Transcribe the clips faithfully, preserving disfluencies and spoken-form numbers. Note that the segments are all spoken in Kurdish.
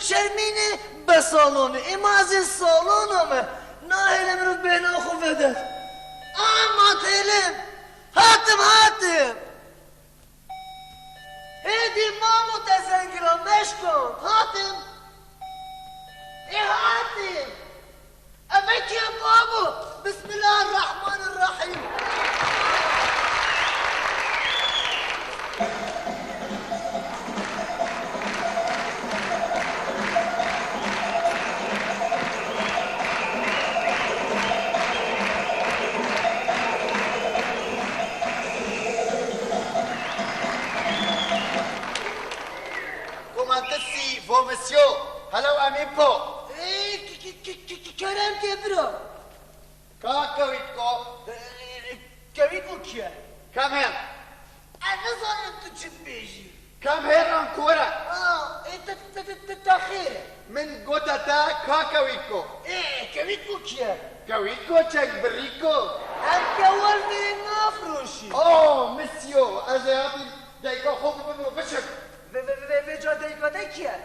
Şermînê be salonê. Ê ma ez ê salona me. Nahêle mirov bêhna xwe vede. Aman têlim. Hatim, hatim. Hêdî mamo te zengila meşkand. Hatim. Ê hatim. Eve kê babo? Bismillahirrahmanirrahîm. Komantesi, vomisiyo, hello amipo. Ê, k-, k-, k-, k-, kerem ke bira. Ka Kewîtko? Ê, Kewîtko kî ye? Kam her? Ez nizanim tu çi dibêjî. Kam her an kore? Ha, ê, te, te, te, te, te xêr e. Min gote te ka Kewîtko. Ê, Kewîtko kî ye? Kewîtko çek birîko. Em kewal vê nafroşî. Oh, misyo, ez ê hatî dayika xwe bibim û biçim. Vê, vê, vê, vê, vê ca dayika te kî ye?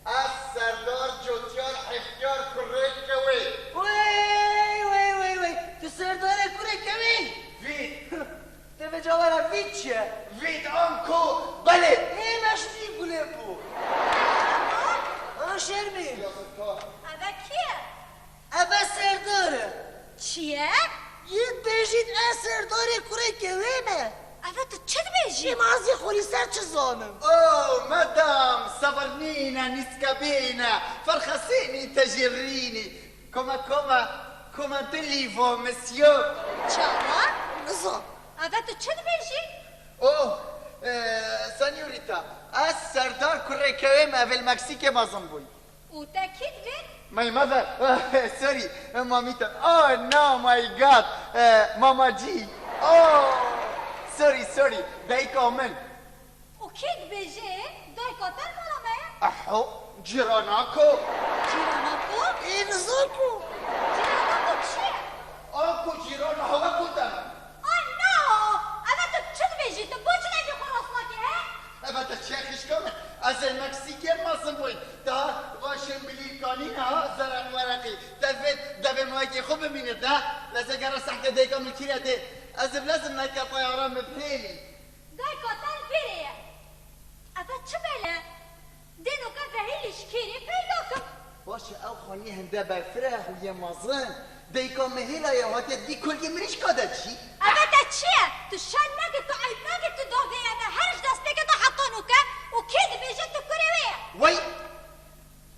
Ez Serdar Cotyar Hevdiyar kurê Kewê. Wey, wey, wey, wey. Tu Serdarê kurê Kewê yî? Vît. Te vê cawara vît çi ye? Vît anko belê. Ê, meştî gulê bû. Ha, şermî. Yazıklar. Eve kî ye? Eve Serdar e. Çi ye? Yê bêjît ez Serdarê kurê Kewê me. Eve tu çi dibêjî? Ê, ma ez jî xwe li ser çi zanim? Oh, madam, sabir nîne, nîskebîne, ferxesînî tejîrînî. Koma, koma, koma dilî vo, misyo. Çawa? Nizam. Eve tu çi dibêjî? Oh, e, senyorîta, ez Serdar kurê Kewê me, eve li Meksîkê mezin bûyî. Û te kî divê? My mother. Sorry, mamita. Oh no, my God. Eh, Mama G. Oh, sorry, sorry. Dayika min. Û kî dibêje, dayika te li mala me ye? Aho, cîrana ku. Cîrana ku? Ê, niza ku. Cîrana ku çi ye? A ku cîrana hewe ku te min. Ay no! Eve tu çi dibêjî? Tu bo çi dengê xwe rast nake, he? Eve te çi xişka min? Ez ê Meksîkê mezin bûyî. Daha van şên bilî kanî ha zerek wereqî. Te vê devê mawekê xwe bimîne de. Leze gere sehte dêka min kîre dê. Ez ê bilezim neke tayara min pêlî. Dayka te li vêrê ye. Eve çi bele? Dê noke vehî lîşkêrê peyda kim. Baş e, ew xanî hinde berfireh û yê mezin. Dayika min hêla ye hatiye dî kulgê mirîşka de çî? Eve te çi ye? Tu şerm nake, tu eyb nake, tu davêye me her ji destpêkê de heta noke û kê dibêje tu kurê wê ye? Wey!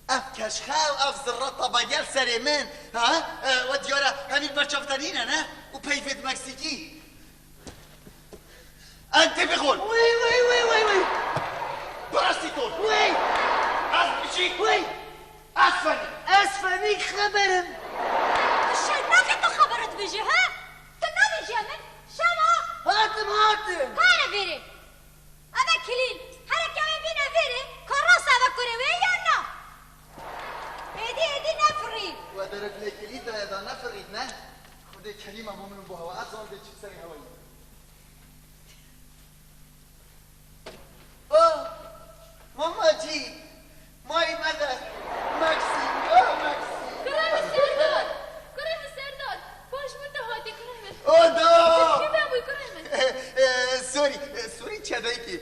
Ev keşxe û ev zirreta bagel serê min, ha? E, we diyar e, hemî berçav te nîne, ne? Û peyvê di Meksîkî. Entê bixwin. Wey, wey, wey, wey, wey. Parasîtol. Wey. Ez biçî. Wey. Ez fenî. Ez fenî xeberim. Tu şer nake tu xebera dibêjî, ha? Tu nabêjî min. Şema. Hatim, hatim. Kare vêrê. Eve kilîl. Here kewê bîne vêrê. Ka rast eve kurê wê ya na? Êdî, êdî nefirî. We derek lê kilît daye da nefirît, ne? Xwedê Kerîm e, bo min û bo hewa. Ez zan dê çi serê hewayî. Oh, Mama G, my mother, Maxine, oh, Maxine. Kurê min Serdar, kurê min Serdar, baş min tu hatî kurê min. Oh, da! Tu kî bûyî kurê min? Eh, eh, sorry, eh, sorry, çedayîkî.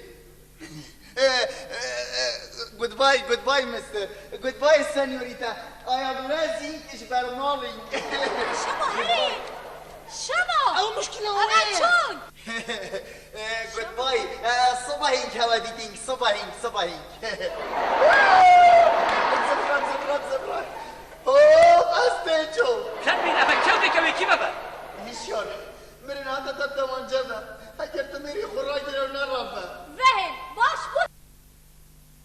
Eh, eh, eh, goodbye, goodbye, mister. Goodbye, senorita. I am leaving, ich vermalen. Şema herê. Şema. Ew muşkila wê ye. Eve çûn. Eh, goodbye. Eh, sabahink hewe dîtîn, sabahink, sabahink. Zibran, zibran, zibran. Hop, ez tê çûm. Şermîn, eve kewdê kewê kî bebe? Hişyar. Mirin hate te dewance be. Heger tu mêrî xwe ragire û nerabe. Vehên, baş bû.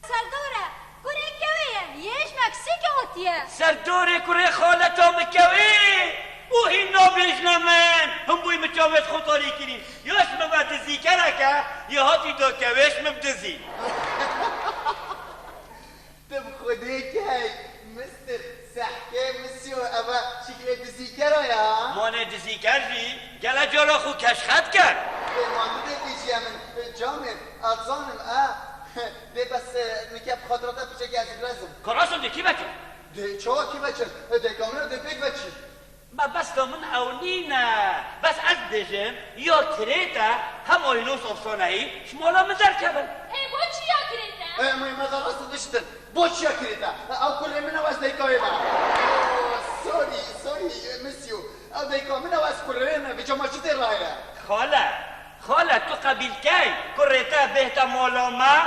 Serdor e, kurê kewê ye, yê ji Meksîkê hatiye. Serdorê kurê xaleta min kewê û hîn nabêjne min. Him bûyî min çavêt xwe tarî kirîn. Ya ji min ve dizîkereke, ya hatî da kewê ji min dizî. Tu bi Xwedê key, mister, sehkê, misyo, eve şiklê dizîkera ya. Manê dizîker jî gele cara xwe keşxet ker. Ê, ma tu dê bêjî min, camêr, ez zanim, e. Dê bes, e, nike bi xatira te piçekî ez bilezim. Ka rast e, dê kî veçin? Dê çawa kî veçin? E, dê kamîna dê pêk veçî. Mebesta min ew nîne. Bes ez dibêjim, ya kirêt e, hema hînos efsaneyî ji mala min derkevin. Ê, bo çi ya kirêt e? E, me, me de rast diştin. Bo çi ya kirêt e? E, ew kurê min e, ez deykayê me. Oh, sorry, sorry, miss you. Ew deyka min e, ez kurê min e, vêca ma çi tê raye? Xale, Xale, tu qebîl key kurê te bêhte mala me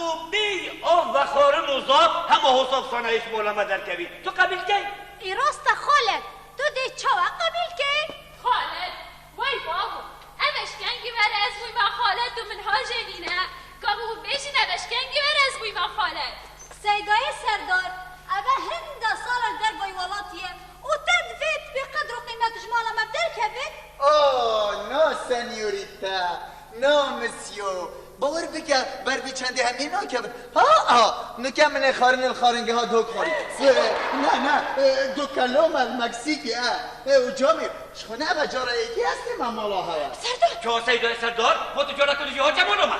û bî av vexwarin û zaf hema hosa efsaneyê ji mala me derkevî? Tu qebîl key? Ê rast e xale, tu dê çawa qebîl key? Xale, wey bavo, ev eşkengî were ez bûyme xale, tu min hajê nîne. Ka bû bêjin ev eşkengî were ez bûyme xale. Seydayê Serdar, eve hinda sala li dervayî welatî ye û te divê tu bê qedr û qîmet ji mala me derkevî? Oh, no, senyorita, no, monsieur. Bawer bike, ber vî çendê hemiyê nakevin. Ha, ha, nike min ê xarinê li xaringeha dok xwarî. E, ne, ne, e, dok keloma li Meksîkê, e. E, û camê, ji xwe ne eve cara yekê ez tême mala hewa. Serdar! Ka Seyda Serdar, ma tu cara ku dijî hace mala me?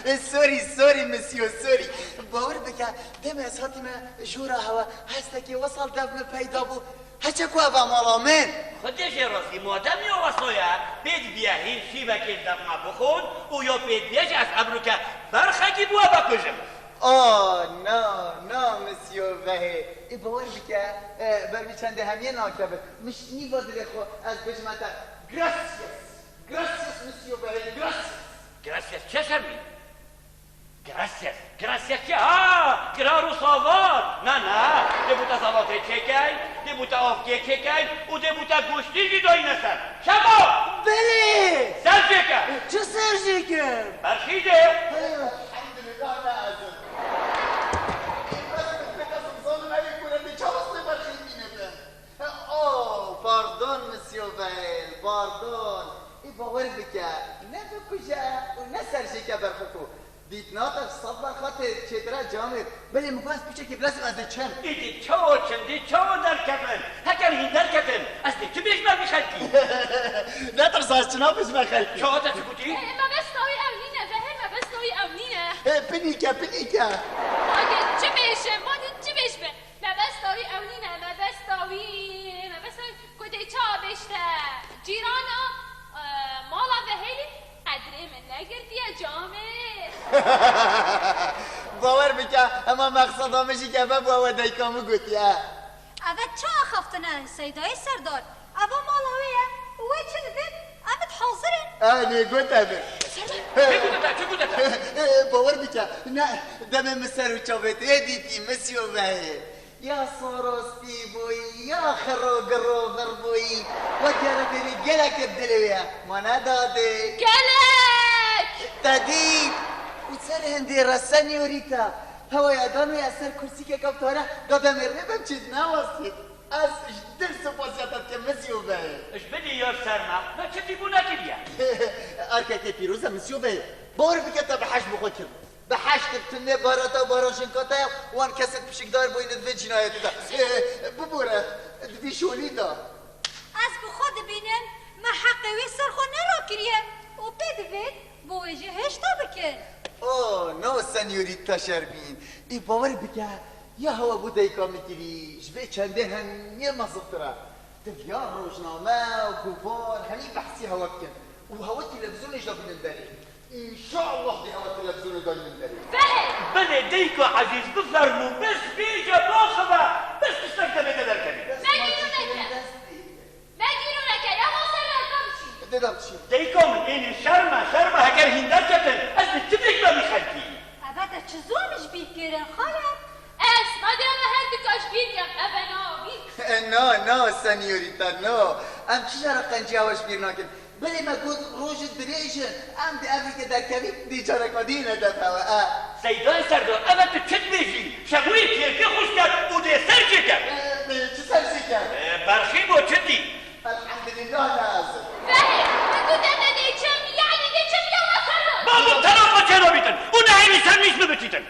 E, sorry, sorry, monsieur, sorry. Bawer bike, demê ez hatîme jora hewa, hestekê wesal dev min peyda bû. Heçe ku eva mala min. Xwedê jê razî, madem ya wesa ye, pê dibiye hîn şîvekê li dev me bixwin û ya pê dibêje ez ebroke berxekî bi we vekujim. Oh, no, no, monsieur Vehê. Ê, bawer bike, e, ber vî çendê hemiyê nakevin. Min ji nîva dilê xwe ez bêjime te, gracias. Gracias, monsieur Vehê, gracias. Gracias, çi şermî? Gracias, gracias çi? Ha, girar û savat. Na, na, dê bû te savatê çêkey, dê bû te avkê çêkey û dê bû te goştî jî dayîne ser. Şeva! Belê! Ser jêke! Çi ser jêke? Berxî dê! Elhamdülillah, ne ezin. Ê, bes, bes, bes, zanim evê kurendê çawa sê berxî mîne te? Oh, pardon, monsieur Vehê, pardon. Ê, bawer bike, ne bikuje û ne ser jêke berxwe ku. Dîtina te ji sed berxa tê çêtir e camê. Belê min got ez piçekê bilezim ez ê çim. Êdî çawa çim, dê çawa derkevin? Heker hîn derketin, ez dê çi bêjime vî xelkî? Netirse, ez çi nabêjime xelkî? Çawa te çi gotî? Ê, mebesta wî ew nîne, Vehê, mebesta wî ew nîne. Ê, pinîke, pinîke. Ma dê çi bêjim, ma dê çi bêjime? Mebesta wî ew nîne, mebesta wî, mebesta wî ku dê çawa bêjte cîrana, e, mala Vehêlî qedrê min negirtiye camê. Bawer bike, hema mexseda min jî keve bû, ew e dayika min gotiye. Eve çi axaftin e, Seydayê Serdar? Eva mala wê ye û wê çi dibêt? Em id hazir in. Anê, gote min. Serdar, çi gote te, çi gote te? Bawer bike, ne, demê min ser û çavê te dîtî, misyo veyê. Ya soro spî bûyî, ya xiro giro vir bûyî. Wek yara bêrî gelek bi dilê wê ye. Ma ne dadê? Gelek! Te dît! Û ser hindê re, senyorîta. Hewa ya dan wê ez ser kursîkek ev tare, da demê rê bim çêt newastî. Ez ji dil sipasiya te dikim, Misyo Bey. Ji bilî ya ser me, me çi tî bû nekiriye. Erkekê pîroz e, Misyo Bey. Bawer bike te bi heş bi xwe kir. Bi heşt tunê barata barajinka te ya, wan kesên pişikdar bûyîne di vê cînayetê de. Bibûre, di vî şolî de. Ez bi xwe dibînim, me heqê wê ser xwe nerakiriye û pê divêt bo wê jî hêşta bikin. Oh, no, senyorîta Şerbîn. Ê, bawer bike, ya hewa bo dayika min kirî, ji vê çendê hemiyê meziltir e. Di viya rojname û govar hemî behsî hewa dikin û hewa televîzyonê jî de bînin derê. Înşallah dê hewa televîzyonê dayînin derê. Belê. Belê, dayika ezîz, bifermû, bes bêje, baxive, bes tiştek demê te derkevî. Me gîro neke. Me gîro neke, ya ma ser reka biçî. Dê de biçî. Dayika min, ênî şerm e, şerm e, heker hîn derketin, ez li çi bêjime vî xelkî? Eve te çi zû em ji bîr kirin, xale? Ez, ma dê eve her du ka ji bîr kem, eve nabî. E, no, no, senyorîta, no. Em çi jara qenciya we ji bîr nakin. Belê me got roj dirêj e, em dê evî ke derkevî, dê careka dî ne depewe, e. Seydayê Serdar, eve tu çi dibêjî? Şemûyê kêrkê xweş ket û dê ser çêket. E, e, çi ser çêket? E, berxî bo çi dî? Elhamdülillah ne ez im. Vehê, tu dê me dê çim, yanî dê çim ya me karo. Babo, telaqa çênabîtin û nehêlî ser mîş min biçîtin.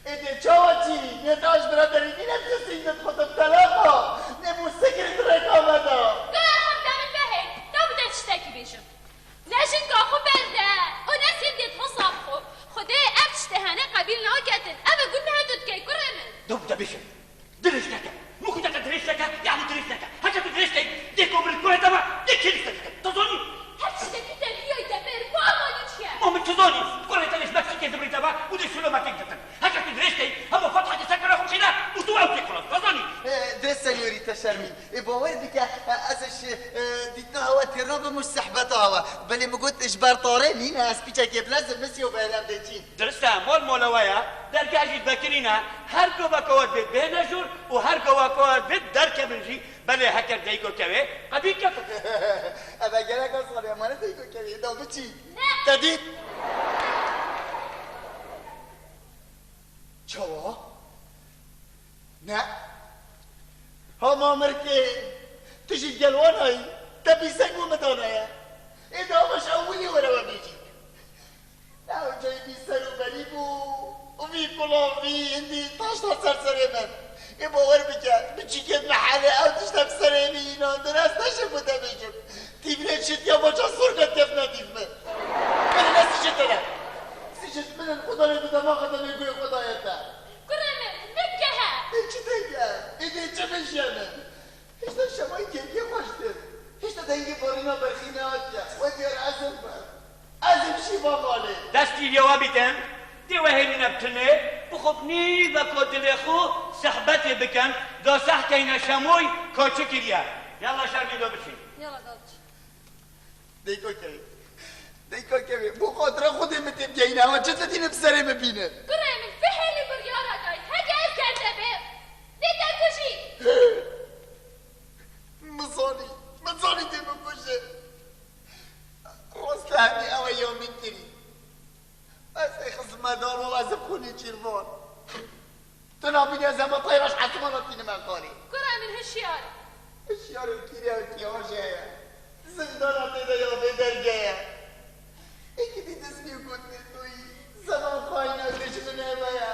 Êdî çawa çî? Nê te ji biraderî nîne, tu sînget xwe te bi telaq a. Nê bû sikirî di rêka me de. Tu erxam de min Vehê, da bide tiştekî bêjim. Ne jinka xwe berde û ne sîndê xwe saf xwe. Xwedê ev tiştê he Û dê şûlo me têk ditin. Heke tu dirêj tey, hema Fatihê ser pera xwe bixîne û tu ew têk xwe. Dizanî? Ee, dê senyorîta Şermîn. Ê, bawer bike, e, ez ji, e, dîtina hewa têr nabim û sehbeta hewa. Belê min got, ji ber tarê nîne, ez pîçekê bilez, misyo behrem dê çîn. Dirist e, mol mola we ye. Dergeh jî vekirî ne. Her goveka we dibê bihêne jûr û her goveka we dibê derkevin jî. Belê heker deyko kevê, qebî kevin. Eve gerek ez xalê emanet deyko kevê, da biçî. Ne. Te dît? Çawa? Ne. Hama mirkê, tu jî gel wan ayî, te bîseng û midana ye. Ê de ama ji ewilî were we bêjî. Ew cayî bî ser û berî bû û vî kulavî hindî taşta ser serê min. Ê bawer bike, biçîkê mehele ew tişte bi serê min înandin, ez ne ji xwe te bêjim. Tîvlê çitiya maça sor ketiye vina dîv min. Min ne sicil te ne. Sicil min in, xudanê bi dema xwe demê guhê xwe daye te. Kurê min, min kehe. Ê çi te ke? Ê dê çi min jiye min? Hişta şemayî kêfê xweş dib. Hişta dengê barîna berxî nehatiye. We diyar ezim bi. Ezim şîva malê. Destî lê we bîtin, dê we hêlîne bi tinê, bi xwe bi nîveko dilê xwe sehbetê bikin, da seh keyne şemoy koçi kiriye. Yalla Şermîn do biçî. Yalla da biçî. Deyko kevê. Deyko kevê. Bo xatira Xwedê min tê bigeyîne. Ewa çi didîne bi serê min bîne. Kurê min, vê hêlî biryara dayî. Heke ez ker te bêm, dê te kujî. Min zanî. Min zanî dê min kuje. Rast li hemî ew ê ya min kirî. Ez ê xizmetdar û ez ê xwînê çîrvan. Tu nabînî ez hema tayra ji esmana tînime xalê. Kurê min hişyar. Hişyar û kîrê û kîhaje ye. Zindana tê de ya bê derge ye. Êkidî dizmî û gotinê toyî. Zeman xayîn û dijminê me ye.